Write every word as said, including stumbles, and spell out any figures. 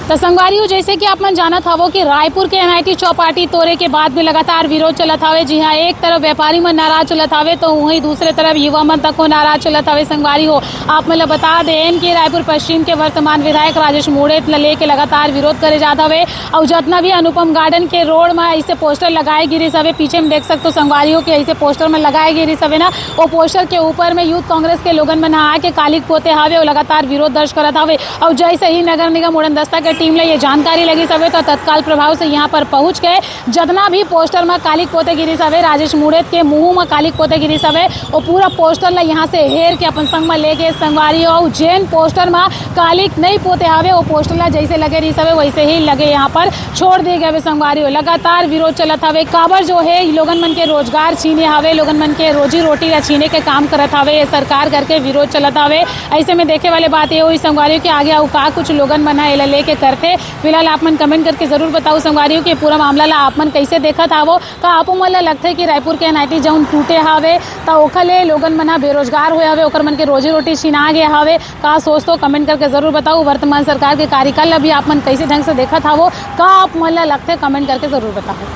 तो संगवारी हो, जैसे कि आप मन जानत हवो कि रायपुर के एनआईटी चौपाटी तोड़े के बाद में लगातार विरोध चलत हवे। जी हाँ, एक तरफ व्यापारी मन नाराज चलत हवे, तो वहीं दूसरे तरफ युवा मन तक को नाराज चलत हवे। संगवारी हो, आप मन ला बता देन कि रायपुर पश्चिम के वर्तमान विधायक राजेश मूणत ला लेके लगातार विरोध करे जात हवे। और जितना भी अनुपम गार्डन के रोड में ऐसे पोस्टर लगाए गिरिस हवे, पीछे में देख सकते हो संगवारी हो कि ऐसे पोस्टर में लगाए गिरिस हवे ना, वो पोस्टर के ऊपर में यूथ कांग्रेस के लोगन मन आके कालिक पोते हवे और लगातार विरोध दर्ज करत हवे। और जैसे ही नगर निगम उड़नदस्ता के टीम ला ये जानकारी लगिस हवे, तो तत्काल प्रभाव से यहाँ पर पहुँच के जितना भी पोस्टर में कालिक पोते गिरिस हवे, राजेश मूणत के मुंह में कालिक पोते गिरिस हवे, वो पूरा पोस्टर ला यहाँ से हेर के अपन संग में लेके संगवारी हो, जेन पोस्टर में कालिक नहीं पोते हवे, वो पोस्टर ला जैसे लगे रिहिस हवे, वैसे ही लगे यहाँ पर छोड़ दिए गए हवे संगवारी हो। लगातार विरोध चलत हवे, काबर जो है, लोगन मन के रोजगार छीने हवे, लोगन मन के रोजी रोटी ला छीने के काम करत हवे ये सरकार करके विरोध चलत हवे। ऐसे में देखे वाले बात ये हुई संगवारी हो कि आगे अउ का कुछ लोगन मन ह एला लेके करथे। फिलहाल आप मन कमेंट करके जरूर बताओ संगवारी हो कि पूरा मामला ला आप मन कैसे देखत हावो। का आपो मन ला लगथे कि रायपुर के एनआईटी जौन टूटे हवे, त ओखर ले लोगन मन ह बेरोजगार होए हवे, ओकर मन के रोजी रोटी छिना गे हवे? का सोचथो, कमेंट करके जरूर बताओ। वर्तमान सरकार के कार्यकाल ला भी आप मन कैसे ढंग से देखत हावो, का आप मन ला लगथे, कमेंट करके जरूर बताओ।